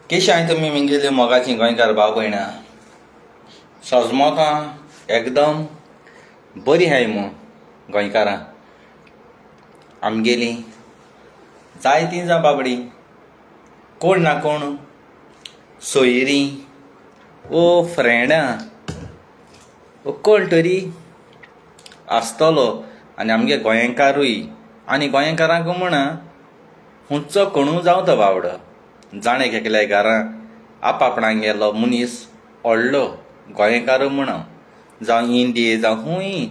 केशी हांवें तुमी मिंगेली मोगाची गोंयकार भाव भयणां सजमोतां एकदम बरी आहाय मू गोंयकारां आमगेली जायतीं जावं बाबडी कोण ना कोण सोयरीं ओ फ्रेंडां ओ कोण तरी आसतलो आनी आमगे गोंयकारूय आनी गोंयकारांक म्हणा हुंचो कोणू जावं तो बावडो जाणें एकल्या घरां आपापणांगेलो मनीस व्हडलो गोंयकार म्हणो जावं इंडिये जावं खूंय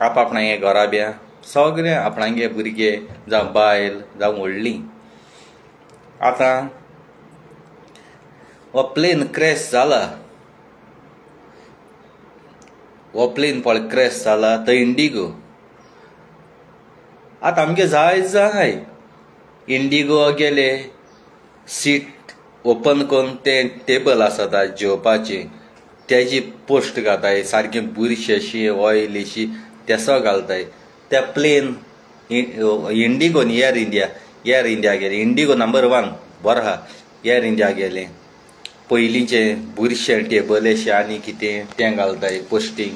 आपापणागे घराब्या सगळे आपणागे भुरगे जावं बायल जावं व्हडली. आतां हो प्लेन क्रॅश जाला, हो प्लेन पळय क्रॅश जाला तो इंडिगो. आतां आमगे जाय जाय इंडिगो गेले सीट ओपन करून तें टेबल आसता जेवपाचें तेजी पोस्ट घाताय सारकें बुरशेशी ऑयलीशी तेसो घालताय. त्या प्लेन इंडिगो न्ही एयर इंडिया, एयर इंडिया गेले इंडिगो नंबर 1 बरो आहा. एयर इंडिया गेले पयलींचें बुरशें टेबलेशें आनी कितें तें घालताय पोस्टींग.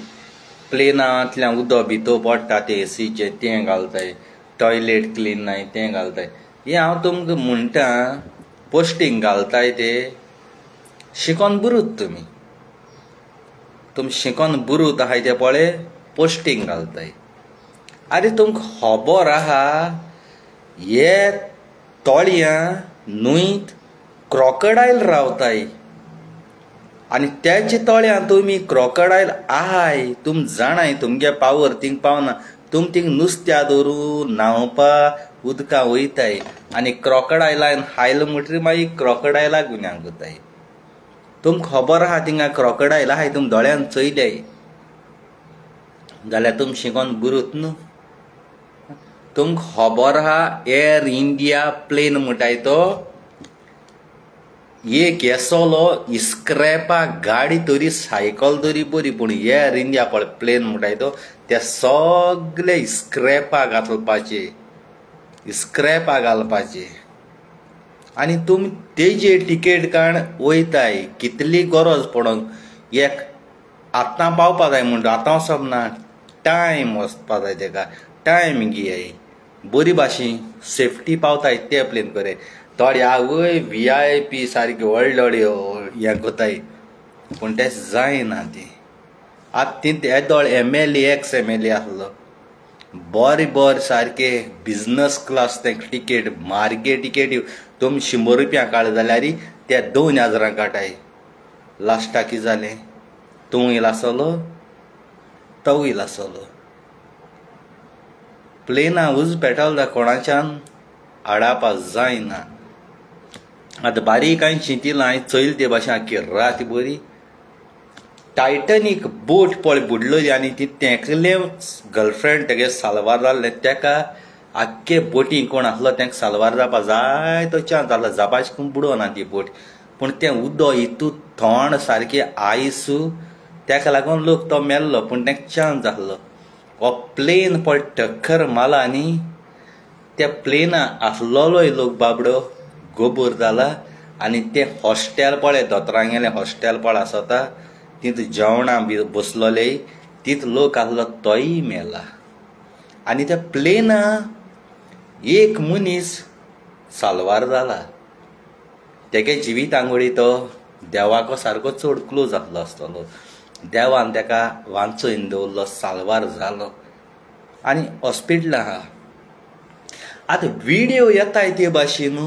प्लेनांतल्यान उदक भितर पडटा तें एसीचें तें घालताय, टॉयलेट क्लीन नाय तें घालताय. हें हांव तुमकां म्हणटा पोस्टींग घालताय ते शिकोन बुरूत तुमी, तुमी शिकोन बुरूत आहाय ते पळय पोस्टींग घालताय. आरे तुमकां खबर आहा हे तोळयां न्हंयत क्रोकडायल रावताय आनी तेचे तळ्यान तुमी क्रोकडायल आहाय तुम जाणाय तुमगे पावर थिंग पावना, तुम थिंग नुस्त्या धरून न्हांवपा उदकां वयताय आनी क्रोकडायलान हायल म्हणटरी मागीर क्रोकडायला गुन्यांव करताय. तुमकां खबर आहा थिंगा क्रोकडायल आहाय तुम दोळ्यान चोयल्याय जाल्यार तुम शिकोन बुरूत न्हू. तुमकां खबर आहा एयर इंडिया प्लेन म्हणटाय तो एक येसलो इस्क्रॅपा गाडी तरी सायकल तरी बरी, पूण एयर इंडिया पळय प्लेन म्हणटाय तो ते सगळे इस्क्रॅपा घालपाचे, इस्क्रॅपा घालपाचे. आनी तुमी तेजे टिकेट काड वयताय कितली गरज पडोंक एक आतां पावपा जाय म्हणटा आतां वचप ना, टायम वचपा जाय तेका, टायम घेयाय बरी भाशेन सेफ्टी पावताय ते प्लेन करे. थोडे आवय VIP सारके व्हडले व्हडले हें करताय पूण तें जायना तें. आतां ती येदोळ MLA ex MLA आसलो बरें बरें सारके बिजनस क्लास तें टिकेट मार्गे टिकेट तुमी 100 रुपया काडले जाल्यार ते 2000 काडटाय. लास्टाक कितें जालें तूं येयला आसलो तो येयला आसलो. प्लेना उज पेटोल कोणाच्यान आडावपा जायना. आतां बारीक हांवें चिंतिलां हांवें चोयलें ते भाशेन आख्खी रात बरी टायटनीक बोट पळय बुडलेली आनी ती तेंकलें गर्लफ्रेंड तेगे साल्वार जाल्लें तेका आख्खे बोटी कोण आसलो तेंका साल्वार जावपा जाय तो चान्स जालो जावपाचें कोण बुडोना ती बोट, पूण तें उदक हितू थंड सारकें आयसू तेका लागून लोक तो मेल्लो पूण तेका चान्स जाल्लो. हो प्लेन पळय टक्कर मारला आनी त्या प्लेना आसलेलोय लोक बाबडो गोबोर जाला. आनी तें हॉस्टेल पळय दोतोरांगेलें हॉस्टेल पळय आसता तितू जेवणां बी बसलोले तितू लोक आसलो तोय मेला. आनी त्या प्लेना एक मनीस साल्वार जाला. तेगे जिवीत आंगोळी तो देवाको सारको चड क्लोज आसलो आसतलो, देवान तेका वांचोवन दवरलो साल्वार जालो आनी हॉस्पिटलां आहा. आतां विडियो येताय ते भाशेन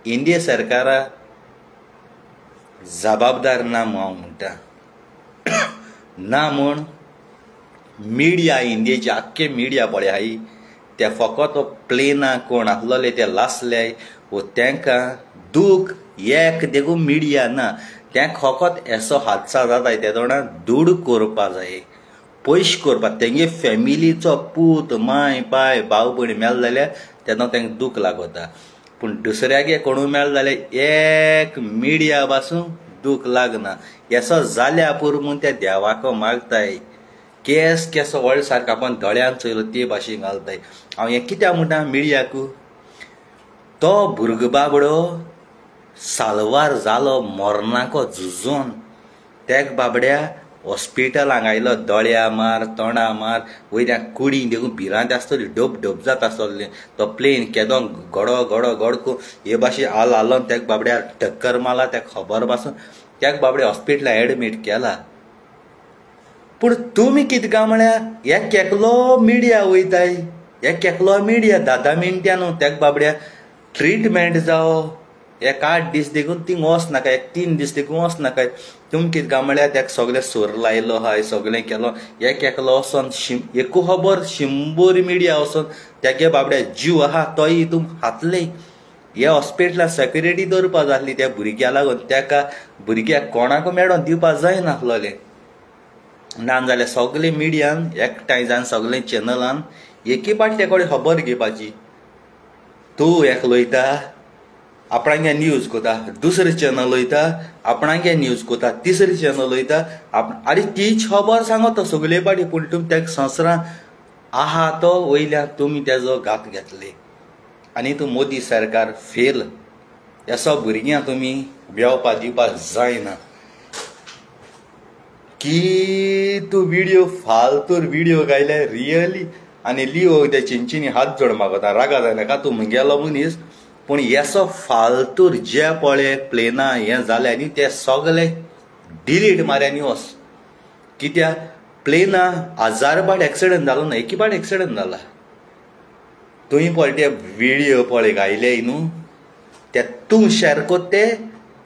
इंडिया सरकारा जबाबदार ना म्हूण हांव म्हणटा ना म्हूण मिडिया इंडियेची आख्खे मिडिया पळय आहाय ते फकत प्लेना कोण आसलोले ते लासले वो तेंकां दूख एक देखून मिडिया ना, तें फकत असो हादसा जाता ते तोंडा दूड करपा जाय पयशे करपा. तेंगे फॅमिलीचो पूत माय पाय भाव भयण मेल जाल्यार तेन्ना तेंकां दूख लागता, पूण दुसऱ्यागे कोणूय मेल जाल्यार एक मिडिया पासून दूख लागना. असो जाल्या पुरो म्हूण त्या देवाको मागताय केस केसो व्हडलो सारको आपण दोळ्यान चोयलो ते भाशेन घालताय. हांव हें कित्याक म्हणटा मिडियाकू तो भुरगो बाबडो साल्वार जालो मरणाको झुजोन तेक बाबड्या हॉस्पिटलांक आयलो दोळ्या मार तोंडा मार वयल्या कुडी देखून भिरांत आसतली डोब डोब जाता आसतलें तो प्लेन केदो गडो गडो गडको हे भाशेन हाल हालोन तेक बाबड्या टक्कर मारला तेका खबर पासून तेक बाबड्या हॉस्पिटलां एडमीट केला. पूण तुमी कितें काय म्हळ्यार एक एकलो मिडिया वयताय एक एकलो मिडिया 10 मिनटां न्हू तेक बाबड्या ट्रिटमेंट जावं एक 8 दीस देखून थिंग वच नाका एक 3 दीस देखून वच नाका. तुमी कितें काय म्हळ्यार तेका सगळें सोर लायलो हाय सगळें केलो एक एकलो वचोन एकू खबर 100 मिडिया वचोन तेगे बाबड्या जीव आहा तोय हितून हातले. हे हॉस्पिटलां सेक्युरिटी दवरपा जाय आसली त्या भुरग्या लागून तेका भुरग्याक कोणाकू मेळोन दिवपा जायनासलें. ना जाल्यार सगळे मिडियान एकठांय जावन सगळे चॅनलान एके पाट ते कडेन खबर घेवपाची. तूं एकलो वयता आपणागे न्यूज कोता दुसरे चॅनल वयता आपणागे न्यूज कोता तिसरे चॅनल वयता आनी तीच खबर सांगता सगळे पाटी. पूण तुमी तेका संवसारां आहा तो वयल्या तुमी तेजो घात घेतले आनी तूं मोदी सरकार फेल. असो भुरग्यां तुमी बेवपा दिवपाक जायना की तूं व्हिडियो फालतूर व्हिडियो गायले रियली. आनी लियो त्या चिंचिनी हात जोड मागता रागा जायनाका तूं म्हगेलो मनीस. पूण येसो फालतूर जे पळय प्लेना हें जालें आनी ते सगळे डिलीट मारयांनी वच. कित्याक प्लेना 1000 पाट एक्सिडंट जालो ना एकी पाट एक्सिडंट जाला. तुवें पळय ते व्हिडियो पळय गायले न्हू ते तूं शेर कोत ते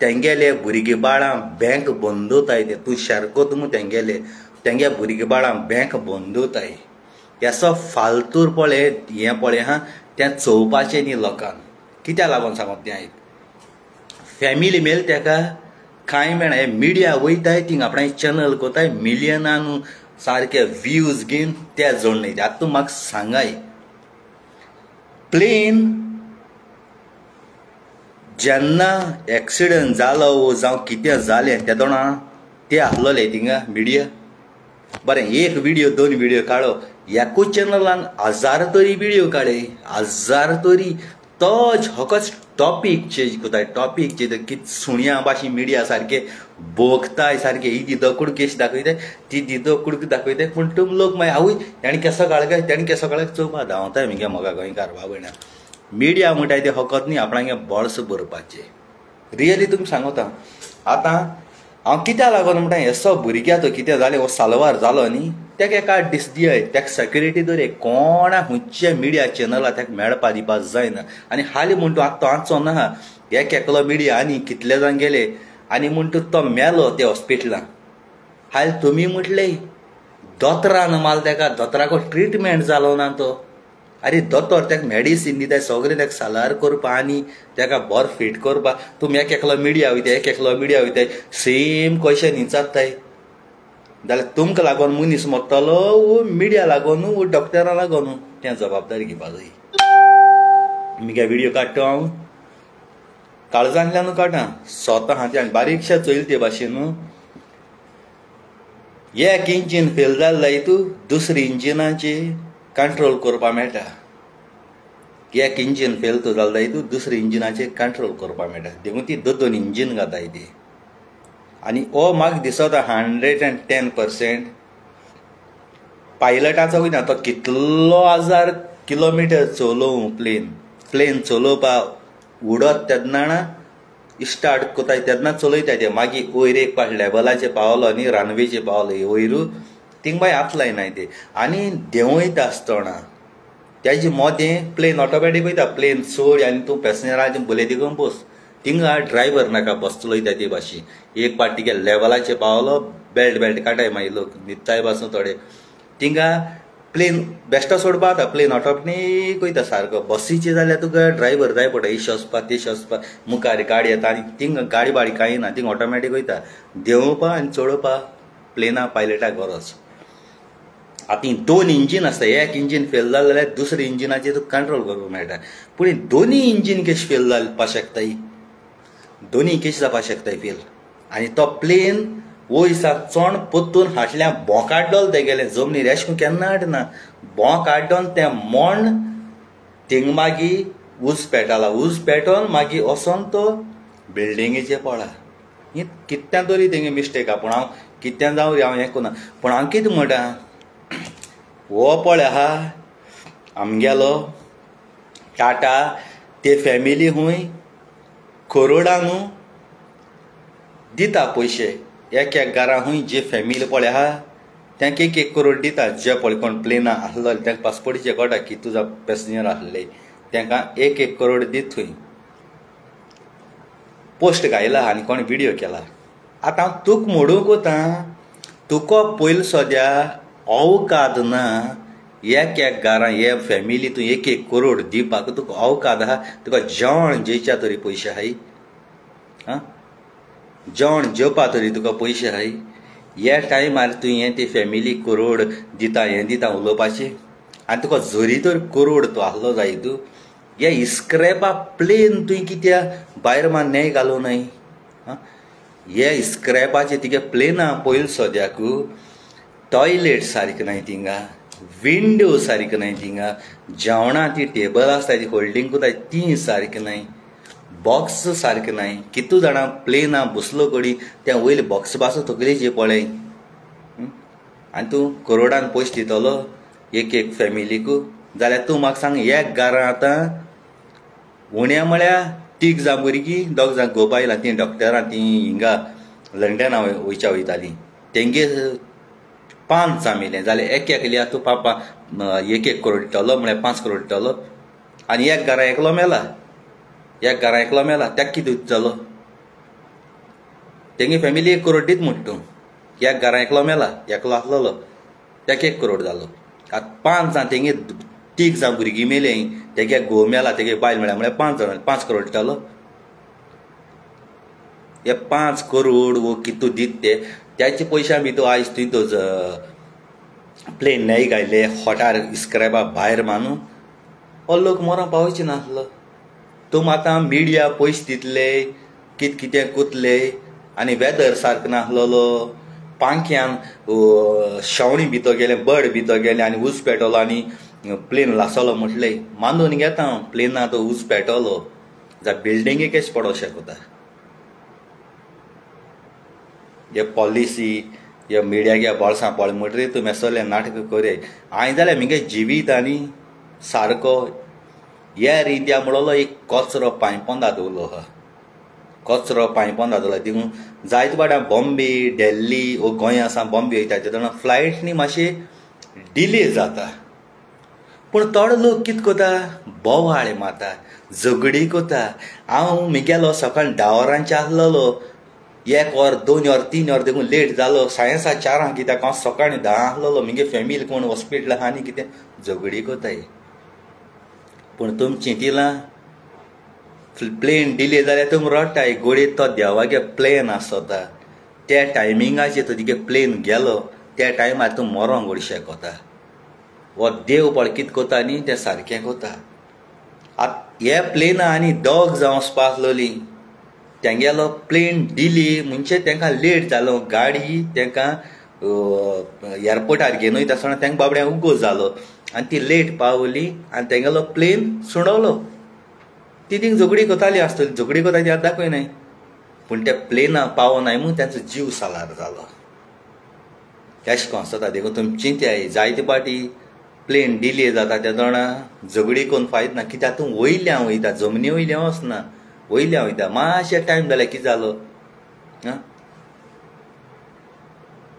तेंगेले भुरगीं बाळां बँक बंद जाताय ते तूं शेर कोत मू तेंगेले तेंगे भुरगीं बाळां बँक बंद जाताय. येसो फालतूर पळय हें पळय हा तें चोवपाचें न्ही लोकांक. कित्याक लागून सांगप तें आयक फॅमिली मेल तेका कांय मेळना. हे मिडिया वयताय थिंग आपणाय चॅनल कोताय मिलियनान सारके व्यूज घेवन ते जोडणे. आतां तूं म्हाका सांगाय प्लेन जेन्ना एक्सिडंट जालो जावं कितें जालें तेदोणा ते आसलोले थिंगा मिडिया बरें एक व्हिडियो 2 व्हिडियो काडो एकूच चॅनलान 1000 तरी व्हिडियो काडे 1000 तरी तोच होकच टॉपीक चेंज कोताय टॉपीक चेंज कित सुण्या भाशेन मिडिया सारके भोगताय सारके ही दिदो कुडकेश दाखयताय ती दिदो कुडक दाखयताय. पूण तुम लोक मागीर आवय तेणें केसो काडलो काय तेणें केसो काडलो चोवपा धांवताय म्हगे मोगा गोंयकार बाबा. मिडिया म्हणटाय ते फकत न्ही आपणागे बोल्स भरपाचें. रियली तुमी सांगता आतां हांव कित्याक लागून म्हणटा येसो भुरग्या तो कितें जालें हो साल्वार जालो न्ही तेका एक 8 दीस दियाय तेका सेक्युरिटी दवरय कोणा खंयच्या मिडिया चॅनला तेका मेळपा दिवपा जायना. आनी हालीं म्हण तूं आतां तो आसचो ना एक एकलो मिडिया आनी कितले जाण गेले आनी म्हण तूं तो मेलो ते हॉस्पिटलान. हालीं तुमी म्हटलें दोतोरान मारलो तेका दोतोराको ट्रिटमेंट जालो ना तो. आरे दोतोर तेका मेडिसीन दिताय सगळें तेका सालार करपा आनी तेका बरो फिट करपा. तुमी एक एकलो मिडिया वयताय एक एकलो मिडिया वयताय सेम क्वेश्चन विचारताय जाल्यार तुमकां लागून मनीस मरतलो वो मिडिया लागून वो डॉक्टरा लागून तें जबाबदारी घेवपा जाय. मुगे व्हिडियो काडटा हांव काळजांतल्यान काडटा स्वता हा तें बारीकशें चोयलें ते भाशेन न्हू. एक इंजीन फेल जालें जाय तूं दुसरे इंजिनाची कंट्रोल करपा मेळटा. एक इंजीन फेल तूं जालें जाय तूं दुसरे इंजिनाचेर कंट्रोल करपा मेळटा. देखून ती 2 इंजीन घाताय ती. आनी हो म्हाका दिसता 110% पायलटाचो वयना तो कितलो 1000 किलोमिटर चलोवं प्लेन प्लेन चलोवपा उडत तेन्ना स्टार्ट कोताय तेन्ना चलयताय ते मागीर वयर एक पाट लेवलाचेर पावलो न्ही रनवेचेर पावलो वयरू थिंग बाय हात लायनाय ते आनी देंवयता आसतना तेजे मोदें प्लेन ऑटोमॅटीक वयता. प्लेन सोड आनी तूं पॅसेंजराचें बुले तिगून बस थिंगा ड्रायवर नाका बस चलयता ते भाशेन. एक पाट तिगे लेवलाचेर पावलो बेल्ट बेल्ट काडटाय मागीर लोक न्हिदताय पासून थोडे थिंगा प्लेन बेश्टो सोडपा जाता प्लेन ऑटोमॅटीक वयता सारको. बसीचेर जाल्यार तुका ड्रायवर जाय पडटा इशे वचपा तेशे वचपा मुखार गाडी येता आनी थिंगा गाडी बाडी कांय ना थिंग ऑटोमॅटीक वयता. देंवोवपा आनी चडोवपा प्लेना पायलटाक गरज. आतां 2 इंजीन आसता एक इंजीन फेल जालें जाल्यार दुसरे इंजिनाचेर तुका कंट्रोल करपाक मेळटा. पूण दोनूय इंजीन कशें फेल जावपाक शकताय दोनूय कशें जावपाक शकताय फेल. आनी तो प्लेन वयसा चोण पोत्तून हाटल्या भोंक काडलो तेगेलें जमनीर अशें करून केन्ना हाडना भोंक काडून तें मोण थिंग मागीर उज पेटाला उज पेटोवन मागीर वचोन तो बिल्डिंगेचे पळा ही कित्यान तरी तेंगे मिस्टेक आहा. पूण हांव कित्यान जावं रे हांव हें कोना, पूण हांव कितें म्हणटा हो पळय आहा आमगेलो टाटा ते फॅमिली हूंय करोडा न्हू दिता पयशे एक एक घरा हूंय जे फॅमिली पळय आहा तांकां एक एक करोड दिता. जे पळय कोण प्लेना आसलो तांकां पासपोर्टीचे कळटा की तुजा पॅसेंजर आसले तांकां एक एक करोड दीत थंय पोस्ट घायला आनी कोण विडियो केला. आतां हांव तुका म्हणूंक वता तुका पयलीं सद्या अवकाद ना एक एक घरां हे फॅमिली तूं एक एक करोड दिवपाक तुका अवकाद आहा. तुका जेवण जेवच्या तरी पयशे आहाय, आं जेवण जेवपा तरी तुका पयशे आहाय. ह्या टायमार तूं हें ती फॅमिली करोड दिता हें दिता उलोवपाचें आनी तुका जरी तर करोड तूं आसलो जाय तूं हे इस्क्रॅपा प्लेन तुवें कित्याक भायर मान न्याय घालूं न्हय. आं हे इस्क्रॅपाचे तिगे प्लेना पयलीं सद्याक टॉयलेट सारकें नाय थिंगा, विंडो सारकें नाय थिंगा, जेवणां ती टेबल आसता ती होल्डींग करता ती सारकें नाय, बॉक्स सारकें नाय. कितू जाणां प्लेना बसलो कडी त्या वयले बॉक्स बासो तकलेचे पळय आनी तूं करोडान पयशे दितलो एक एक फॅमिलीक जाल्यार तूं म्हाका सांग एक घरां आतां उण्या म्हळ्यार तीग जाण भुरगीं दोग जाण घोव बायलां तीं डॉक्टरां तीं हिंगा लंडना वयच्या वयतालीं तेंगे 5 जाण मेलें जाल्यार एक एकल्या तूं पापा एक एक करोड दितलो म्हळ्यार 5 करोड दितलो आनी एक घरां एकलो मेला, एक घरां एकलो मेला ताका कितें दितलो? तेंगे फॅमिली 1 करोड दीत म्हणटा तूं, एक घरां एकलो मेला एकलो आसलेलो ताका 1 करोड जालो. आतां 5 जाण तेंगे 3 जाण भुरगीं मेलीं तेगे घोव मेला तेगे बायल मेळ्या म्हळ्यार 5 जाण 5 करोड दितलो. हे 5 करोड वो कितू दीत ते त्याचे पयशां बी तूं आयज तुवें तो प्लेन न्हय घायले होटार इस्क्रॅपा भायर मानू हो लोक मरोंक पावचे नासलो. तूं आतां मिडिया पयशे दितले कित कितें कोतले आनी वेदर सारको नासलेलो, पांख्यान शेवणीं भितर गेलें बर्ड भितर गेलें आनी उज पेटवलो आनी प्लेन लासलो म्हटलें मानून घेता हांव प्लेना तो उज पेटवलो जाल्यार बिल्डिंगे कशें पडोंक शकता. हे पॉलिसी हे मिडियागे बोळसां पळय म्हणटरीर तूं मेसोलें नाटक करय. हांवें जाल्यार म्हगे जिवीत आनी सारको एअर इंडिया म्हणलो एक कचरो पांयपोंदा दवरलो आहा, कचरो पांयपोंदा दवरला. तितून जायते फावट बॉम्बे दिल्ली वो गोंय आसा बॉम्बे वयता तेन्ना फ्लायट न्ही मातशी डिले जाता पूण थोडो लोक कितें करता बोवाळ मारता झगडी करता. हांव म्हगेलो सकाळीं 10 वरांचेर आसलेलो 1 वर 2 वर 3 वर देखून लेट जालो साडे 4 कित्याक हांव सकाळीं 10 आसलेलो म्हगे फॅमिली कोण हॉस्पिटल आहा आनी कितें झगडी करताय. पूण तुमी चिंतिलां प्लेन डिले जाल्यार तुमी रडटाय गोडये तो देवागे प्लेन आसता त्या टायमिंगाचेर तो तिगे प्लेन गेलो त्या टायमार तूं मरोंक गोड शकता. हो देव पळय कितें करता न्ही तें सारकें करता. आतां हे प्लेना आनी दोग जावन वचपा आसलोलीं तेंगेलो प्लेन डिले म्हणजे तांकां लेट जालो गाडी तांकां एअरपोर्टार घेवन वयता आसतना तांकां बाबड्यांक उगो जालो आनी ती लेट पावली आनी तेंगेलो प्लेन सुणवलो. ती थिंग झगडी करताली आसतली झगडी करता ती आतां दाखयनाय पूण त्या प्लेना पावनाय म्हूण तांचो जीव सालार जालो. तेश कोन आसता देखून तुमी चिंत्याय जायते फावटी प्लेन डिले जाता तेन्ना झगडी करून फायद ना कित्याक तूं वयल्यान वयता जमनी वयल्यान वचना वयल्यान वयता मातशें टायम जाल्यार कितें जालो. आं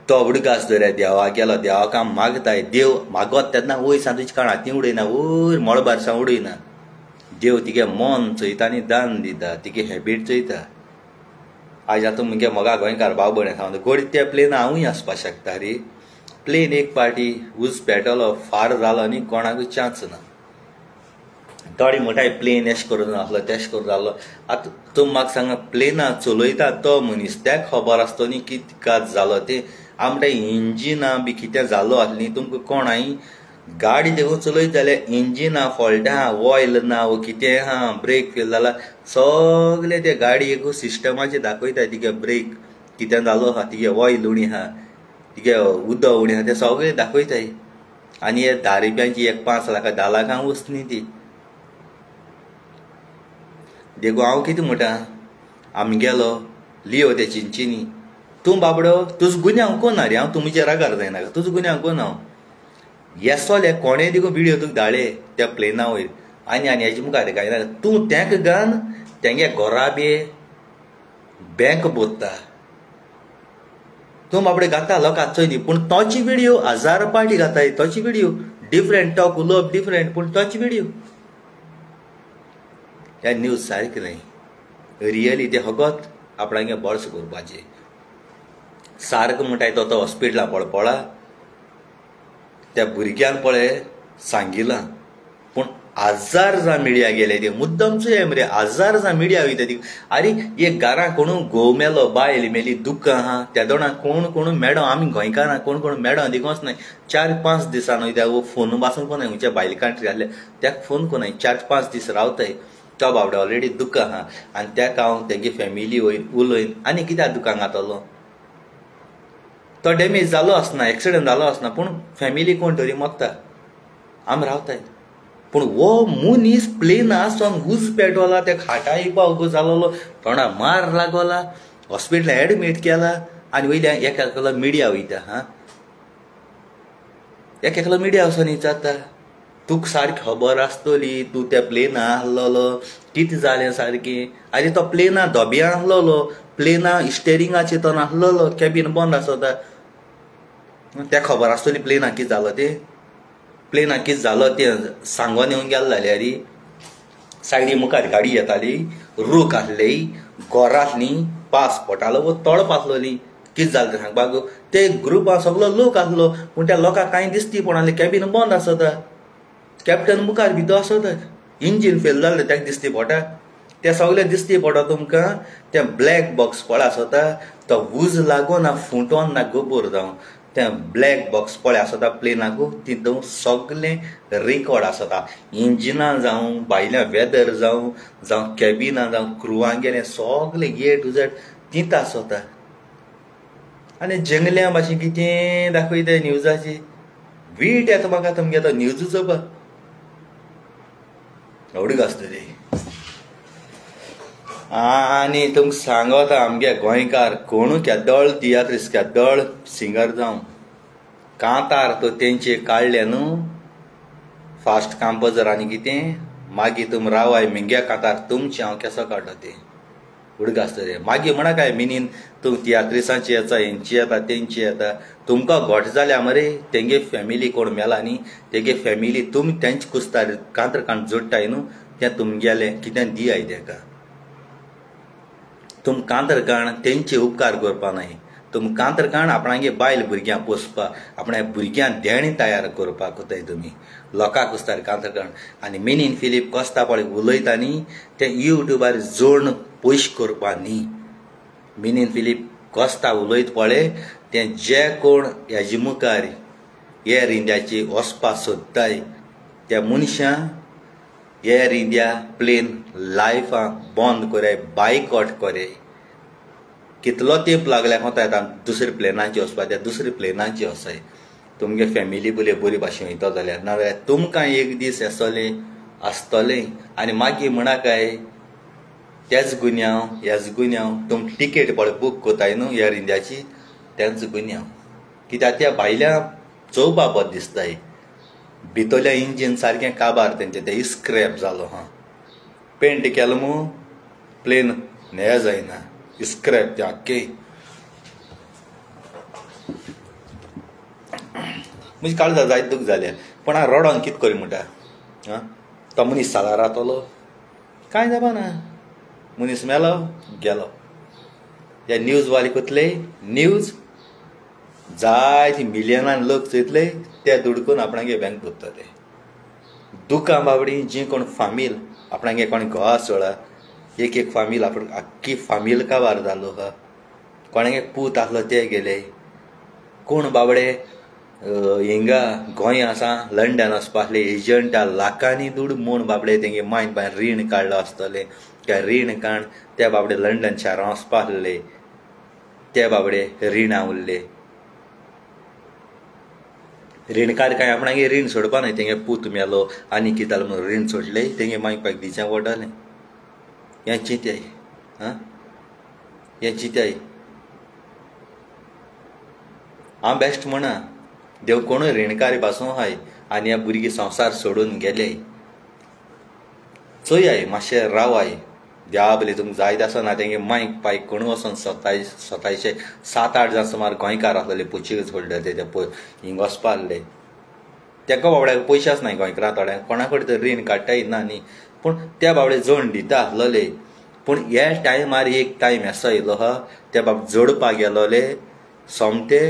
तो उडगास दर्या देवा गेलो देवाक हांव मागताय देव मागत तेन्ना वयर सान तुजे काण हातीं उडयना वयर मळबार सान उडयना देव तिगे मन चोयता आनी दान दिता तिगे हॅबीट चोयता. आयज आतां मुगे मोगा गोंयकार भाव भयण आसा गोडी त्या प्लेन हांवूय आसपाक शकता रे. प्लेन एक पार्टी उज पेटलो फार जालो आनी कोणाकूय चान्स ना. थोडी म्हणटाय प्लेन एश करून आसलो तेश करून जालो. आतां तूं म्हाका सांगा प्लेना चलयता तो मनीस तेका खबर आसतो न्ही कितें काज जालो तें. हांव म्हणटा इंजिना बी कितें जालो आसली तुमकां कोण हांवें गाडी देखून चलयत जाल्यार इंजिना फॉल्ट आहा ऑयल ना वो कितें आहा ब्रेक फेल जाला सगळे ते गाडयेक सिस्टमाचेर दाखयता तिगे ब्रेक कितें जालो आहा तिगे ऑयल उणी आहा तिगे उदक उणी आहा तें सगळें दाखयताय. आनी हे 10 रुपयांची एक 5 लाखां 10 लाखांक वच न्ही ती. देखून हांव कितें म्हणटा आमगेलो लियो ते चिंचिनी तूं बाबडो तुजो गुन्यांव कोण रे हांव तूं म्हज्या रागार जायनाका तुजो गुन्यांव कोण हांव येसोले कोणें देखून विडियो तुका धाडले त्या प्लेना वयर आनी आनी हेजे मुखार काय तूं तेंक घान तेंगे घोराबे बँक बोत्ता तूं बाबडे घाता लोकांक चोयनी पूण तोची विडियो हजार पार्टी घाताय तोची विडियो डिफरंट टॉक उलोवप डिफरंट पूण तोची विडियो ह्या न्यूज सारकी न्हय रियली ते फकत आपणागे बळस करपाचें सारको म्हणटाय तो तो हॉस्पिटला पळपळा त्या भुरग्यान पळय सांगिलां पूण हजार जाण मिडिया गेले ते मुद्दम चोय मरे हजार जाण मिडिया वयता ती आरे एक घरां कोणू घोव मेलो बायल मेली दुख्ख आहा त्या दोणां कोण कोण मॅडम आमी गोंयकारां कोण कोण मॅडम देखून न्हय 4-5 दिसां न्हय त्या फोन बासून कोण खंयच्या बायल कंट्री आसले त्याक फोन कोण 4-5 दीस रावताय तो बाबडो ऑलरेडी दुख्ख आहा आनी त्याक हांव तेगे फॅमिली वयर उलयन आनी कित्याक दुकान घातलो तो डॅमेज जालो आसना एक्सिडंट जालो आसना पूण फॅमिली कोण तरी मरता आमी रावताय पूण हो मनीस प्लेन आसोन उज पेटवला त्या खाटा येवपा जालोलो तोंडा मार लागोला हॉस्पिटलान एडमीट केला आनी वयल्यान एक एकलो मिडिया वयता हा एक एकलो मिडिया वचोन विचारता तुका सारकी खबर आसतली तूं त्या प्लेना आसलोलो कितें जालें सारकें आनी तो प्लेना धोब्या आसलोलो प्लेना स्टेरिंगाचेर तो नासलोलो कॅबीन बंद आसता त्या खबर आसतली प्लेना कितें जालो तें प्लेना कितें जालो तें सांगोन येवन गेलो जाल्यार सायडी मुखार गाडी येताली रूख आसले घरां आसलीं पास पडटालो वो तळप आसलोली कितें जालें तें सांगपाक ते ग्रुपान सगलो लोक आसलो पूण त्या लोकांक कांय दिसती पडनासलें कॅबीन बंद आसता कॅप्टन मुखार भितर आसता इंजीन फेल जालें ताका दिसती पडटा ते सगळे दिसती पडटा तुमकां तें ब्लॅक बॉक्स पळय आसता तो उज लागून ना फुटोन ना गोबोर जावन तें ब्लॅक बॉक्स पळय आसता प्लेनाक तितून सगळें रिकॉर्ड आसता इंजिनां जावं भायल्या वेदर जावं जावं कॅबिनां जावं क्रुवां गेलें सगळें ए टू झेड तित आसता आनी जंगल्या भाशेन कितें दाखयता न्यूजाची वीट येता म्हाका तुमगे तो न्यूज चोवपाक एवढी आसतली आनी तुमकां सांगता आमगे गोंयकार कोणू केदळ तियात्रीस केदळ सिंगर जावं कांतार तो तेंचे काडले न्हू फास्ट कंपोजर आनी कितें मागीर तुम रावाय मिंग्या कांतार तुमचें हांव केसो काडलो तें उडक आसतलें मागीर म्हणा काय मिनीन तूं तियात्रिसांची येता हेंची येता तेंची येता तुमकां घोट जाल्या मरे तेंगे फॅमिली कोण मेला न्ही तेगे फॅमिली तुमी तेंचे कुस्तार कांतर काण जोडटाय न्हू तें तुमगेलें कितें दियाय तेका तुम कांतर काण तेंचे उपकार करपा न्हय तुम कांतर काण आपणागे बायल भुरग्यांक पोसपा आपणा भुरग्यांक देणें तयार करपाक वताय तुमी लोकांक कुस्तार कांतर काण आनी मिनीन फिलीप कोस्ता पळय उलयता न्ही तें युट्यूबार जोडून पयशे करपा न्ही मिनीन फिलीप कोस्ता उलयत पळय तें जे कोण हेजे मुखार एअर इंडियाची वचपा सोदताय त्या मनशां एअर इंडिया प्लेन लायफां बंद करे बायकॉट करे कितलो तेंप लागल्या कोता येता दुसरे प्लेनाचे वचपा त्या दुसरे प्लेनाचे वचाय तुमगे फॅमिली बरी बरी भाशेन वयता जाल्यार नाजाल्यार तुमकां एक दीस येसोलें आसतलें आनी मागीर म्हणा काय तेच गुन्यांव हेच गुन्यांव तुम टिकेट पळय बूक करताय न्हू एअर इंडियाची तेंच गुन्यांव कित्याक त्या भायल्या चोवपा बरें दिसताय भितरल्या इंजीन सारकें काबार तेंचें तें स्क्रॅप जालो हा पेंट केलो मू प्लेन न्हे जायना स्क्रॅप तें आख्खें म्हणजे काळजा जायत दूख जालें पूण हांव रडोन कितें करी म्हणटा आं तो मनीस सालार रावतलो कांय जावपा ना मनीस मेलो गेलो ह्या न्यूज वाले कोतले न्यूज जायते मिलियनान लोक चोयतले ते दुडकून आपणागे बँक भरतले दुकां बाबडी जी कोण फामील आपणागे कोण घोवा सोळा एक एक फामील आपण आख्खी फामील काबार जालो हा कोणागे पूत आसलो ते गेले कोण बाबडे हिंगा गोंय आसा लंडन वचपा आसले एजंटा लाखांनी दुड म्हूण बाबडे तेंगे मायन बायन रीण काडलो आसतलें त्या रीण काण त्या बाबडे लंडन शारां वचपा आसले ते बाबडे रिणां उरले रिणकार काय आपणागे रीण सोडपा न्हय तेंगे पूत मेलो आनी कितें जालें म्हणून रीण सोडलें तेंगे मागीर पायक दिवचें पडटलें हें चिंताय आं. हें चिंताय. हांव बेस्ट म्हणा देव कोणूय रिणकारी पासून आहाय आनी ह्या भुरगीं संवसार सोडून गेले. चोयाय मातशें रावाय देवा बले तुमकां जायत आसना तेंगे मायक पायक कोणूय वचोन 27 7-8 जाण सुमार गोंयकार आसलेले पोर्चुगीज होल्डर ते हिंग वचपा आहले. तेका बाबड्याक पयशे आसनाय गोंयकारां थोड्यांक कोणा कडेन तर रीण काडटाय ना न्ही, पूण त्या बाबडे जोड दिता आसलेले. पूण ह्या टायमार एक टायम असो येयलो आहा त्या बाब जोडपाक गेलोले सोमते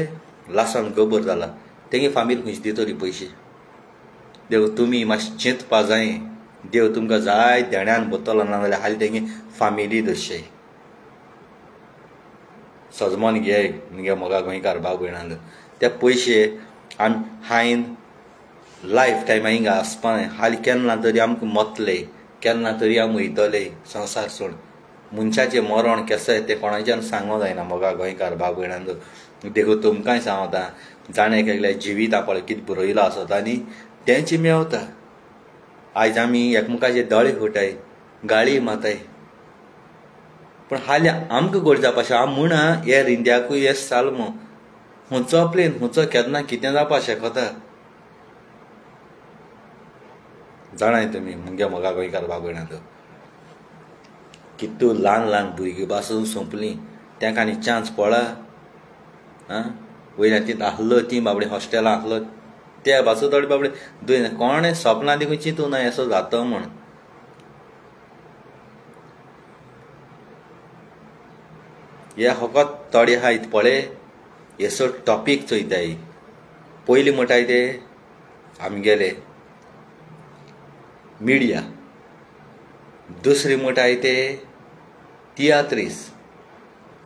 लासान गोबर जाला. तेंगे फामील खंयची दितली पयशे. देव तुमी मातशें चिंतपा जाय. देव तुमकां जाय देण्यान बतलो ना जाल्यार हाली तेंगे फामिली दशे सजमान घे मुगे मोगा गोंयकार भाव भयणांक. ते पयशे आमी हांयन लायफ टायम हिंगा आसपा हाली केन्ना तरी आमकां मतले केन्ना तरी आमी वयतले संवसार सोड. मनशाचें मरण केसो तें कोणाच्यान सांगूंक जायना मोगा गोंयकार भाव भयणांक. देखून तुमकांय सांगता जाणें एकल्या जिविता पळय कितें बरयलां आसता आनी तेंच मेवता. आयज आमी एकमेकाचे दोळे फुटाय गाळी माताय, पूण हालीं आमकां गोड जावपा शकता. हांव म्हणा एअर इंडियाकूय येस जाल मू खंयचो प्लेन खंयचो केन्ना कितें जावपा शकता जाणाय तुमी मुगे मोगा गोंयकार भाव भयणांक. कितू ल्हान ल्हान भुरगीं पासून सोंपलीं तेंका आनी चान्स पळा. आं वयल्यान ती आहलो ती बाबडी हॉस्टेलां आहलो त्या भासून थोडे बाबडे दुयें कोणें सपनां देखून चिंतूं ना असो जाता म्हूण. हे फकत थोडे आहात पळय हेसो टॉपीक चोयताय. पयलीं म्हणटाय ते आमगेले मिडिया, दुसरी म्हणटाय ते तियात्रीस.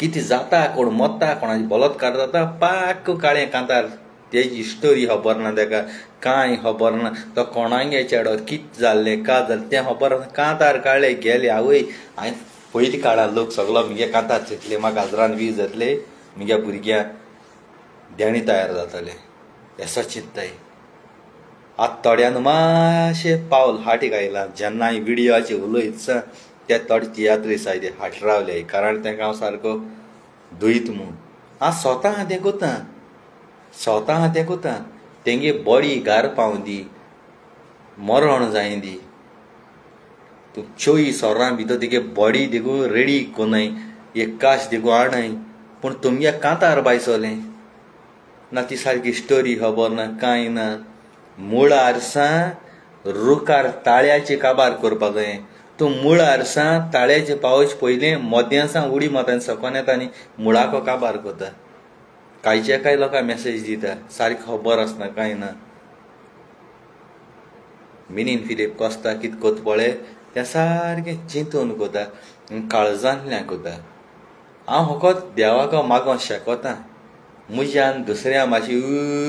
कितें जाता कोण मरता कोणाचे बलात्कार जाता पाक काळें कांतार तेजी स्टोरी खबर ना तेका कांय खबर ना. तो कोणागे चेडो कितें जाल्लें का जालें तें खबर ना. कांतार काडले गेले आवय हांवें पयलीं काळार लोक सगलो मुगे कांतार चिंतले म्हाका हजरान वीज जातले मुगे भुरग्यां देणी तयार जातले येसो चिंत्ताय. आतां थोड्यान मातशें पावल फाटीक आयलां. जेन्ना हांवें विडियोचेर उलयत ते थोडे तियात्रीस आहाय ते फाट रावले कारण तेंका हांव सारको दुयत म्हूण. हांव स्वता हांव तें कोता स्वता हांव तें कोता. तेंगे बॉडी घार पावूं दी मरण जाय दी तूं 24 वरां भितर तेगे बॉडी देखून रेडी कोनाय एक काश देखून हाडनाय पूण तुमगे कांतार बायसोलें ना ती सारकी स्टोरी खबर ना कांय ना. मुळार सां रुखार ताळ्याचे काबार करपाक जाय. तूं मुळार सां ताळ्याचे पावस पयलें मदें सां उडी मारता आनी सकन येता आनी मुळाको काबार करता. कांयचे कांय लोकांक मॅसेज दिता सारकी खबर आसना कांय ना. मिनीन फिलीप कोस्ता कितें कोता पळय तें सारकें चिंतून कोता काळजांतल्यान कोता. हांव फकत देवाक मागोंक शकता. म्हज्यान दुसऱ्या मातशी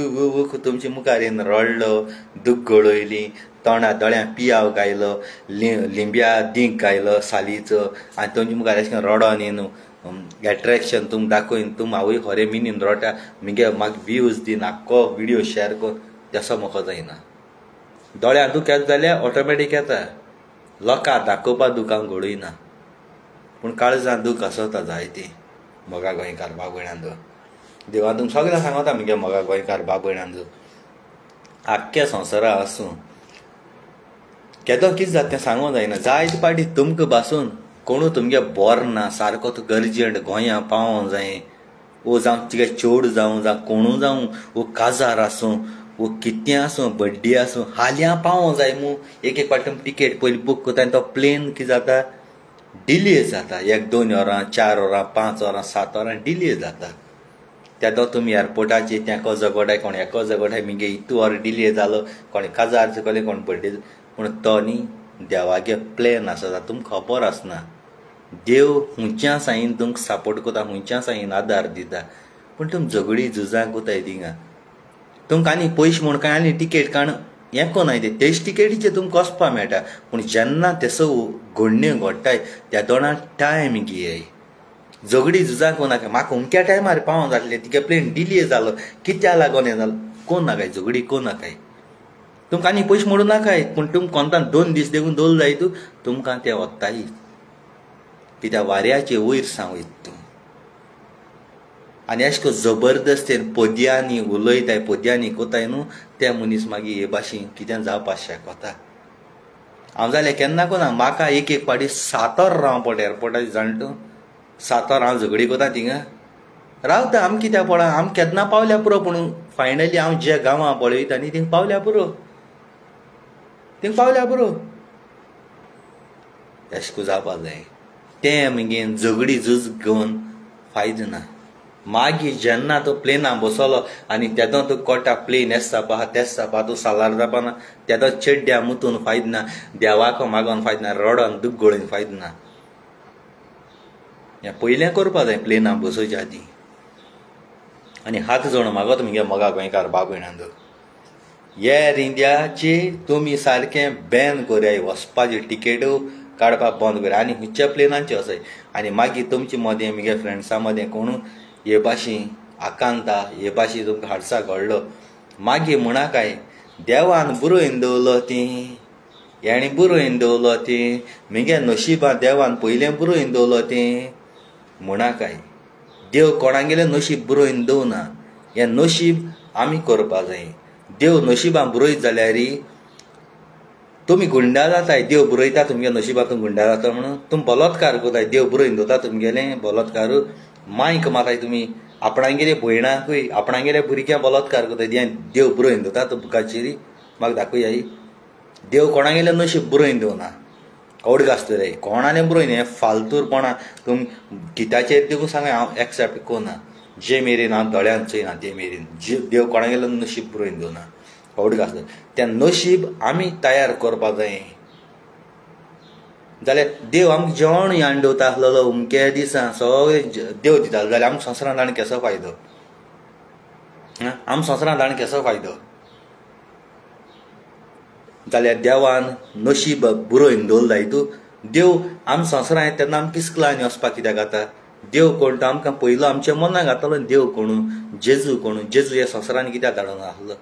उ तुमचे मुखार येवन रडलो दूख गळयली तोंडा दोळ्यां पियाव गायलो लिंब्या दींक गायलो सालीचो आनी तुमच्या मुखार अशें करून रडोन येवन एट्रेक्शन तुमकां दाखोवन तुम आवय खरें मिनीन रडटा मुगे म्हाका व्यूज दीन आख्खो विडियो शेयर कर तसो म्हाका जायना. दोळ्यां दूख येता जाल्यार ऑटोमॅटीक येता. लोकांक दाखोवपा दुकां घडयना पूण काळजां दूख आसता जायती मोगा गोंयकार भाव भयणांचो. देवा तुमकां सगळ्यांक सांगता मुगे मोगा गोंयकार भाव भयणांचो आख्ख्या संवसारा आसूं केदो कितें जाता तें सांगूंक जायना. जायते पाटी तुमकां बासून कोणू तुमगे बोर ना सारको तो अर्जंट गोंया पावोंक जाय वो जावं तुगे चेड जावं जावं कोणू जावं वो काजार आसूं वो कितें आसूं बड्डे आसूं हाल्यां पावोंक जाय मू. एक एक फावटी तुमी टिकेट पयलीं बूक करता आनी तो प्लेन कितें जाता डिले जाता. 1-2 वरां 4 वरां 5 वरां 7 वरां डिले जाता. तेदो तुमी एअरपोर्टाचेर तेंको झगोटाय कोण हेको झगोटाय मुगे इतू वर डिले जालो कोण काजार चुकलें कोण बड्डे पूण तो न्ही देवागे प्लेन आसता तुमकां खबर आसना. देव खंयच्या सायन तुमकां सपोर्ट करता खंयच्या सायन आदार दिता पूण तुमी झगडी झुजां कोताय थिंगा तुमकां आनी पयशे म्हूण कांय आनी टिकेट काण हें कोनाय ते तेच टिकेटीचेर तुमकां वचपा मेळटा. पूण जेन्ना तेसो घडण्यो घडटाय त्या दोना टायम घेयाय झगडी झुजां कोनाका म्हाका अमक्या टायमार पावोंक जातलें तिगे प्लेन डिले जालो कित्याक लागून हें जालो कोनाकाय झगडी कोनाकाय. तुमकां आनी पयशे मोडूं नाकाय पूण तुमकां कोंतान 2 दीस देखून दवरले जाय तुमकां ते वत्ताय कित्याक वाऱ्याचे वयर सां वयता तूं. आनी अशें करून जबरदस्तेन पदयांनी उलयताय पदयांनी कोताय न्हू ते मनीस मागीर हे भाशेन कितें जावपाक शकता. हांव जाल्यार केन्ना कोना म्हाका एक एक फावटी 7 वर राव पडटा एअरपोर्टाचेर जाण तूं 7 वर हांव झगडी कोता थिंगा रावता. आम कित्याक पळा आम केन्ना पावल्या पुरो पूण फायनली हांव ज्या गांवां पळयता न्ही थिंग पावल्या पुरो थिंग पावल्या पुरो. अशें करून जावपाक जाय तें मागीर झगडी झूज घेवन फायदो ना. मागीर जेन्ना तूं प्लेना बसलो आनी तेदो तूं कोटा प्लेन एस जावपा आहा तेच जावपा तूं सालार जावपा ना तेदो चेड्ड्या मुतून फायदो ना देवाक मागोन फायदो ना रडोन दूख गळून फायदो ना. हें पयलें करपा जाय प्लेना बसोवच्या आदीं. आनी हात जोड मागत मुगे मोगा गोंयकार बाब भयणांनो एअर इंडियाची तुमी सारकें बॅन करया वचपाची टिकेटू काडपाक बंद करया आनी खंयच्या प्लेनांचे वचाय. आनी मागीर तुमचे मदें मुगे फ्रेंड्सां मदें कोण हे भाशेन आकांता हे भाशेन तुमकां हाडसा घडलो मागीर म्हणा काय देवान बरोवन दवरलो ती हेणें बरोवन दवरलो ती मुगे नशिबां देवान पयलें बरोवन दवरलो ती म्हणा काय. देव कोणागेलें नशीब बरोवन दवरना हें नशीब आमी करपा जाय. देव नशिबां बरयत जाल्यार तुमी गुंडा जाताय देव बरयता तुमगे नशिबां तुमी गुंडा जाता म्हणून तुमी बलात्कार करताय देव बरोवन दवरता तुमगेलें बलात्कार मायक मारताय तुमी आपणागेले भयणाकूय आपणागेले भुरग्यांक बलात्कार करताय देव बरोवन दवरता तो बुकाचेर म्हाका दाखय. देव कोणागेलें नशीब बरोवन दवरना आवड आसतलें कोणालें बरोवन हें फालतूरपणां तुमी कित्याचेर देखून सांगाय हांव एक्सेप्ट करना जे मेरेन हांव दोळ्यान चोयना ते मेरेन देव कोणागेलें नशीब बरोवन दवरना आवड आसतलें. तें नशीब आमी तयार करपा जाय जाल्यार देव आमकां जेवण याण दवरता आसलेलो अमके दिसा सगळें देव दिता जाल्यार आमकां संवसारांत आनी केसो फायदो आमकां संवसारांत आनी केसो फायदो. जाल्यार देवान नशीब बरोवन दवरला जाय तूं देव आम संवसारांत तेन्ना आमकां किसकला आनी वचपाक कित्याक जाता. देव कोण तो आमकां पयलो आमच्या मनाक घातलो देव कोणू जेजू कोणू जेजू ह्या संवसारान कित्याक धाडून आसलो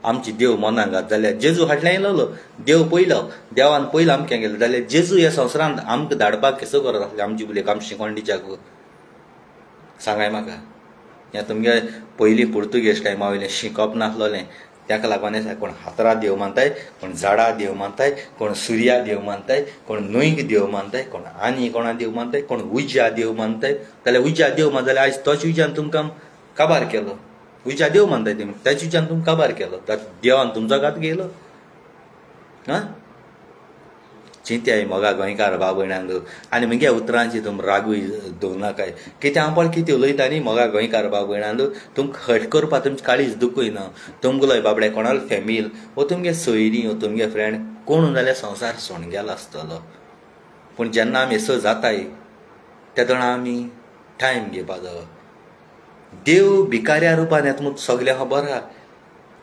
आमची देव मनाक घात जाल्यार जेजू फाटल्यान येयलो देव पयलो देवान पयलो आमकां गेलो जाल्यार जेजू ह्या संवसारांत आमकां धाडपाक कसो करत आसले आमची बुलेक आमची शिकवण दिवच्याक सांगाय म्हाका. हें तुमगे पयलीं पुर्तुगेज टायमा वयलें शिकप नासलोलें ताका लागून कोण हातरा देव मानताय कोण झाडां देव मानताय कोण सुर्या देव मानताय कोण न्हंयक देव मानताय कोण आनी कोणा देव मानताय कोण उज्या देव मानताय. जाल्यार उज्या देव मान जाल्यार आयज तोच उज्यान तुमकां काबार केलो उज्या देव मानताय तुमी त्याच उज्यान तुमकां काबार केलो देवान तुमचो घात घेयलो. आं चिंत्याय मोगा गोंयकार बाब भयणांनो आनी मुगे उतरांची तुमी रागूय दवरनाकाय कित्याक हांव पळय कितें उलयता न्ही मोगा गोंयकार बाब भयणांनो तुमकां हर्ट करपाक तुमचें काळीज दुखयना. तुमगेलो बाबडे कोणालो फॅमिली वो तुमगे सोयरी वो तुमगे फ्रेंड कोण जाल्यार संवसार सोडून गेलो आसतलो. पूण जेन्ना आमी असो जाताय तेदोना आमी टायम घेवपा जावो. देव भिकाऱ्या रुपान येता म्हूण सगळें खबर आहा.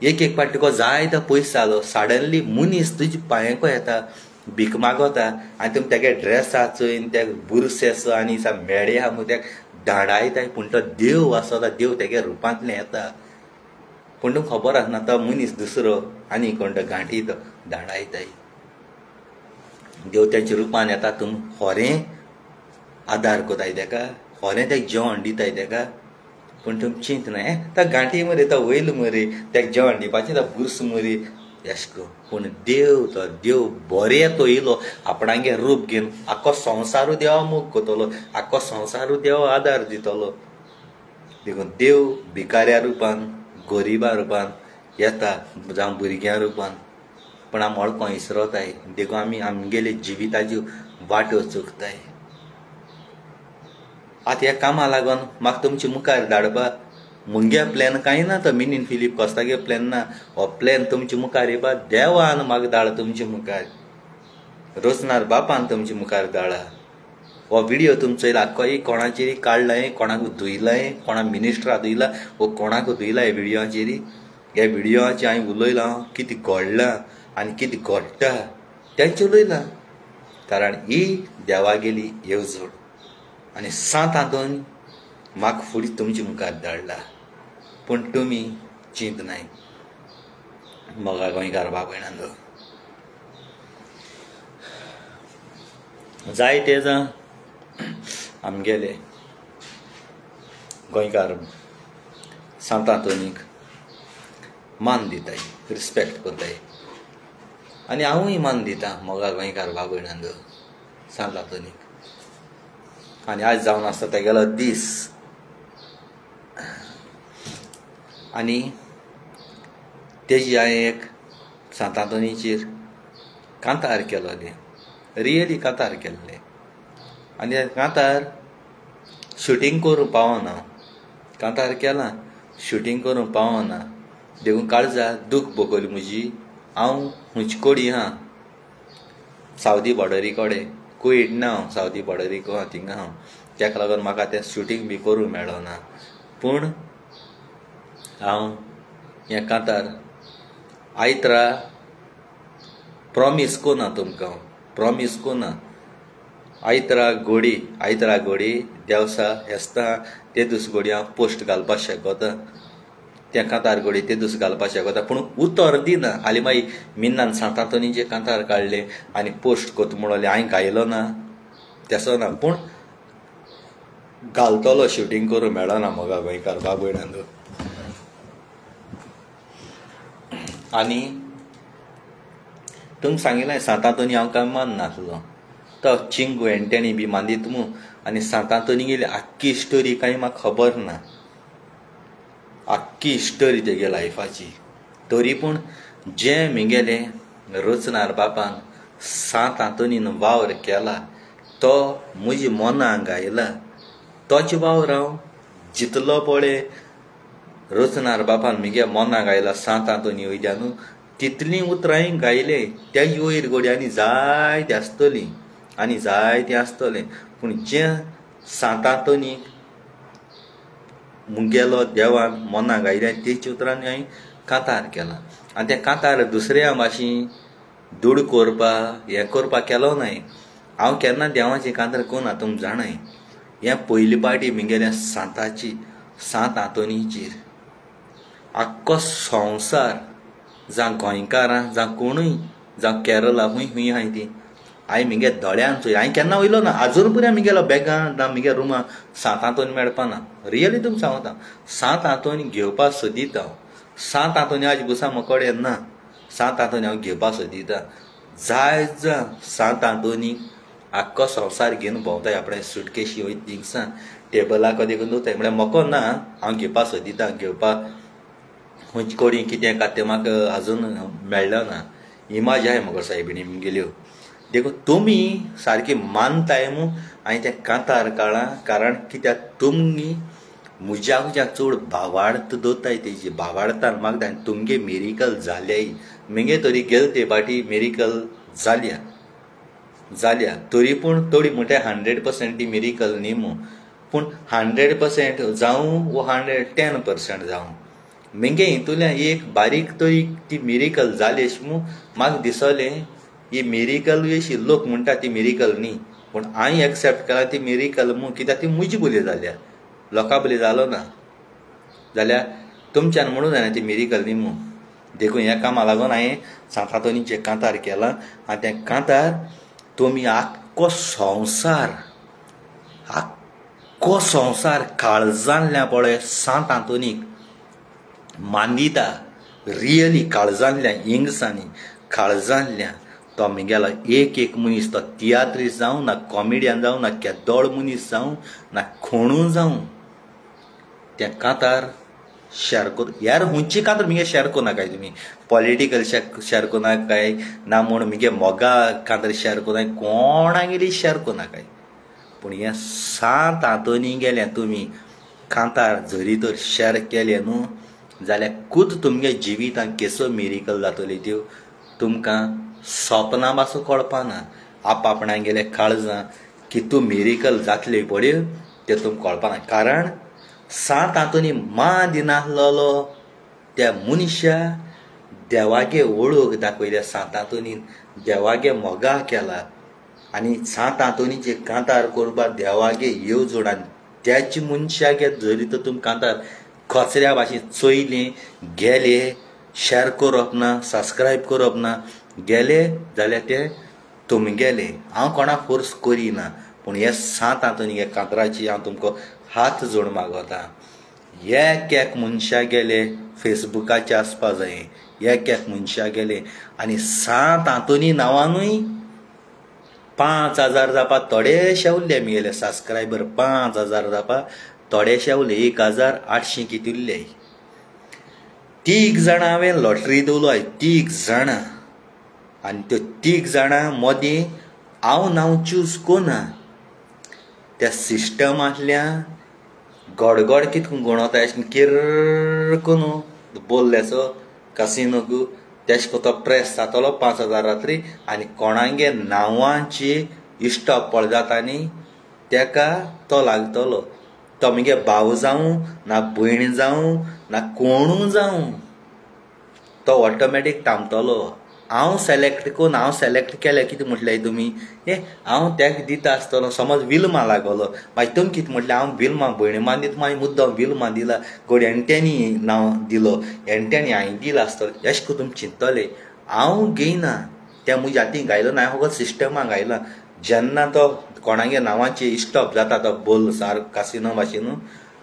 एक एक फावटी तुका जायतो पयस जालो सडनली मनीस तुज्या पांयांको येता भीक मागता आनी तुमी तेगे ड्रेसा चोयन त्या बुरसे आनी मेळे आहा म्हूण तेका धाडायताय पूण तो देव आसता देव तेगे रुपांतलें येता पूण तुमकां खबर आसना तो मनीस दुसरो आनी कोण तो गांठी तो धाडायताय. देव तेंच्या रुपान येता तुमी खरें आदार कोताय तेका खरें तेका जेवण दिताय तेका पूण तुमी चिंतनाय तो गांठी मरे तो वयल मरे तेका जेवण दिवपाचें तो बुरस मरे अशें कर. पूण देव तो देव बरें तो येयलो आपणागे रूप घेवन आख्खो संवसारूय देवा मोग करतलो आख्खो संवसारूय देवा आदार दितलो. देखून देव भिकाऱ्या रुपान गरिबा रुपान येता जावं भुरग्यां रुपान पूण आमी वळखों विसरताय देखून आमी आमगेले जिविताच्यो वाट्यो चुकताय. आतां ह्या कामा लागून म्हाका तुमचे मुखार धाडपा मुगे प्लॅन कांय ना तो मिनीन फिलीप कोस्तागे प्लॅन ना हो प्लॅन तुमचे मुखार येवपा देवान म्हाका धाड तुमचे मुखार रोजनार बापान तुमचे मुखार धाडा. हो व्हिडियो तुमचो येयला आख्खो कोणाचेर काडलाय कोणाक धुयलाय कोणा मिनिस्टरा धुयला वो कोणाक धुयला ह्या व्हिडियोचेर. ह्या व्हिडियोचेर हांवें उलयलां कितें घडलां आनी कितें घडटा तेंचें उलयलां कारण ही देवागेली येवजण आनी सांत आंतोन म्हाका फुडें तुमचे मुखार धाडला पूण तुमी चिंतनाय मोगा गोंयकार बाब भयणांनो. जायते जाण आमगेले गोंयकार सांत आंतोनीक मान दिताय, रिस्पेक्ट करताय आनी हांवूय मान दिता मोगा गोंयकार बाबयणांक सांत आंतोनीक. आनी आज जावन आसता तेगेलो दीस आनी तेजी हांवें एक सांत आंतोनीचेर कांतार केलोलें, रियली कांतार केल्लें आनी कांतार शुटींग करूंक पावना, कांतार केलां शुटींग करूंक पावना देखून काळजा दूख भोगली म्हजी. हांव हुंचे कडेन आहा, सावदी बॉर्डरी कडेन, कुवेट ना हांव, सावदी बॉर्डरी आहा थिंगा हांव, तेका लागून म्हाका तें शुटींग बी करूंक मेळना. पूण हांव हें कांतार आयतरा प्रॉमीस कोना तुमकां, प्रॉमीस कोना आयतरा घोडी, आयतरा घोडी देवसा हेस्ता ते दीस घोडी हांव पोस्ट घालपाक शकता, त्या कांतार घोडी ते दीस घालपाक शकता, पूण उतर दिना. हालीं मागीर मिन्नान सांत आंतोनीचे कांतार काडले आनी पोस्ट कोत म्हणले हांवें गायलो ना तेसो ना, पूण घालतलो शुटींग करूंक मेळना मोगा गोंयकार बाबयणांक. आनी तुमकां सांगिल्लें सांत आंतोनी हांव कांय माननासलो, तो चिंगू एंटनी बी मांदीत मू आनी सांत आंतोनीगेली आख्खी स्टोरी कांय म्हाका खबर ना, आख्खी स्टोरी तेगे लायफाची. तरी पूण जें म्हगेलें रचणार बापान सांत आंतोनीन वावर केला तो म्हज्या मनाक आयला, तोच वावर हांव जितलो पळय रचणार बापान म्हगे मनाक आयला सांत आंतोनी वयल्यान न्हू तितलीं उतरांय गायले, तेजे वयर घोडी आनी जायतीं आसतलीं आनी जायतीं आसतलें, पूण जें सांत आंतोनीक मुगेलो देवान मनाक गायल्या तेच उतरांनी हांवें कांतार केलां. आनी तें कांतार दुसऱ्या भाशेन दुड करपा हें करपा केलो नाय. हांव केन्ना देवाचें कांतार कोना तुमी जाणाय. हें पयले पाटी म्हगेल्या सांताची सांत आंतोनीचेर आख्खो संवसार, जावं गोंयकारां जावं कोणूय जावं केरला खूंय खूंय आहाय ती हांवें म्हगे दोळ्यान चोय. हांवें केन्ना वयलो ना, आजून पर्यंत म्हगेलो बॅगान ना म्हगे रुमान सांत आंतोनी मेळपा ना. रियली तुमकां सांगता, सांत आंतोनी घेवपाक सोदीत हांव. सांत आंतोनी आज बुसा म्हजे कडेन ना, सांत आंतोनी हांव घेवपाक सोदिता. जाय जा सांत आंतोनी आख्खो संवसार घेवन भोंवताय आपणे सुटकेशी वयता थिंगसान टेबलाक देखून दवरताय, म्हळ्यार म्हाका ना, हांव घेवपाक सोदिता. घेवपाक खंयचे कडेन कितें काय तें म्हाका आजून मेळ्ळें ना. इमाज आहाय म्हाका सायबिणी म्हगेल्यो, देखून तुमी सारकी मानताय मू हांवें तें कांतार काडलां. कारण कित्याक तुमी म्हज्या चड भावार्थ दवरताय, तेजी भावार्थान म्हाका आनी तुमगे मिरिकल जाल्याय. म्हगे तरी गेले ते पाटी मिरिकल जाल्या जाल्या, तरी पूण थोडी म्हणटा 100% ती मिरिकल न्ही मू, पूण 100% जावं वो 110% जावं म्हगे हितूंतल्यान एक बारीक तरी ती मिरिकल जाली अशें मू म्हाका दिसलें. ही मिरिकल अशी लोक म्हणटा ती मिरिकल न्ही, पूण हांवें एक्सेप्ट केला ती मिरिकल मू, कित्याक ती म्हजी बोली जाल्या, लोकां बोली जालो ना. जाल्यार तुमच्यान म्हणूं जायना ती मिरिकल न्ही मू. देखून ह्या कामा लागून हांवें सांत आंतोनीचें कांतार केलां आनी तें कांतार तुमी आख्खो संवसार, आख्खो संवसार काळजांतल्यान पळय सांत आंतोनीक मांदिता, रियली काळजांतल्यान हिंगसांनी काळजांतल्यान. तो म्हगेलो एक एक मनीस, तो तियात्रीस्त जावं ना कॉमेडियन जावं ना केदोळ मनीस जावं ना कोणूय जावं, त्या कांतार शेअर कर. यार हुंची कांतार म्हगे शेअर करनाकाय तुमी, पॉलिटिकल शेअर करनाकाय ना म्हूण म्हगे मोगा कांतार शेअर करनाकाय, कोणागेली शेअर करनाकाय. पूण हें सांत आंतोनी गेलें तुमी कांतार जरी तर शेअर केलें न्हू जाल्यार खूद तुमगे जिवितांत केसो मिरिकल जातली त्यो तुमकां सपनां पासून कळपाना. आपणागेले काळजां कितू मिरिकल जातले पळय तें तुमकां कळपाना. कारण सांत आंतोनी मान दिनासलेलो त्या मनशा देवागे ओळख दाखयल्या, सांत आंतोनीन देवागे मोगा केला आनी सांत आंतोनीचे कांतार करपाक देवागे येवजण आनी त्याच मनशागे जरी तर तुमी कांतार कचऱ्या भाशेन चोयले गेले, शेअर करप ना, सबस्क्रायब करप ना, गेले जाल्यार ते तुमगेले. हांव कोणाक फोर्स करिना, पूण हे सांत आंतोनी कांतराची हांव तुमकां हात जोड मागता. एक एक मनशा गेले फेसबुकाचे आसपा जाय, एक एक मनशा गेले आनी सांत आंतोनी नांवानूय 5000 जावपा थोडेशे उरले. मुगेले सबस्क्रायबर 5000 जावपा थोडेशे उरले, 1800 कितें उरले. 3 जाणां हांवें लॉटरी दवरलो, 3 जाणां. आनी त्यो 3 जाणां मदीं हांव नांव चूज कोना. त्या सिस्टमांतल्या गडगड कितको गणोता अशें किर्र करून बोल्ल्याचो कासिनोकू तेश को तो प्रेस जातलो 5000 रात्री आनी कोणागे नांवांची इश्टॉप पळ जाता न्ही तेका तो लागतलो. तो मुगे भाव जावं ना भयण जावं ना कोणू जावं तो ऑटोमॅटीक थांबतलो. हांव सिलेक्ट करून हांव सिलेक्ट केलें कितें म्हटलें तुमी हे हांव तेका दिता आसतलो. समज विल्मा लागलो मागीर तुमी कितें म्हटलें हांव विल्मा भयण दिता, मागीर मुद्दम विल्मा दिला गोड एंट्यांनी नांव दिलो एंट्यांनी हांवें दिलां आसतलो अशें करून तुमी चिंततले. हांव घेयना त्या म्हज्या हातीन घायलो ना, हांवें फकत सिस्टमाक घायला. जेन्ना तो कोणागे नांवाचे इस्टॉप जाता तो बोल सार कासिनो भाशेन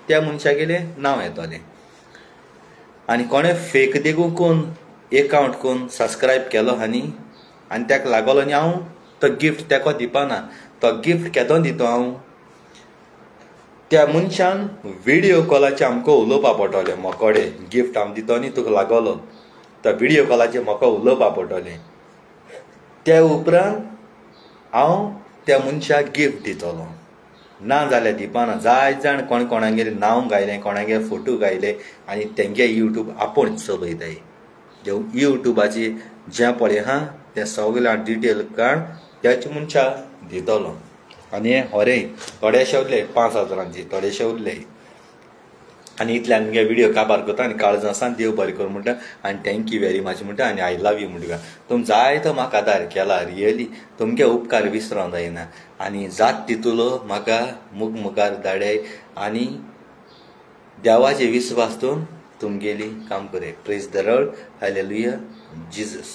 त्या मनशागेलें नांव येतलें. आनी कोणें फेक देखून कोण एकावंट कोण सबस्क्रायब केलो आनी आनी तेका लागलो आनी हांव तो गिफ्ट तेका दिवपाना. तो गिफ्ट केदो दिता हांव त्या मनशान विडियो कॉलाचेर आमकां उलोवपा पडटलें. मोकोडे गिफ्ट हांव दितो न्ही तुका लागलो तो विडियो कॉलाचेर म्हाका उलोवपा पडटलें. त्या उपरांत हांव त्या मनशाक गिफ्ट दितलो, ना जाल्यार दिवपाना. जाय जाण कोण कोणागेलें नांव घायलें कोणागेर फोटो घायले आनी तेंगे यूट्यूब आपूण चलयताय. यूट्यूबाची जें पळय आहा तें सगळें डिटेल काड त्याच मनशाक दितलो. आनी हें खरें थोडेशे उरले 5000 थोडेशे उरले. आनी इतल्यान मुगे विडियो काबार करता आनी काळजां आसा देव बरें करूं म्हणटा आनी thank you very much म्हणटा आनी I love you म्हणटा. तुमी जायतो म्हाका आदार केला रियली, तुमगे उपकार विसरोंक जायना. आनी जात तितूलो म्हाका मुखार धाडाय आनी देवाचे विस्वास दवरून तुमगेली काम करे. Praise the Lord, hallelujah, Jesus.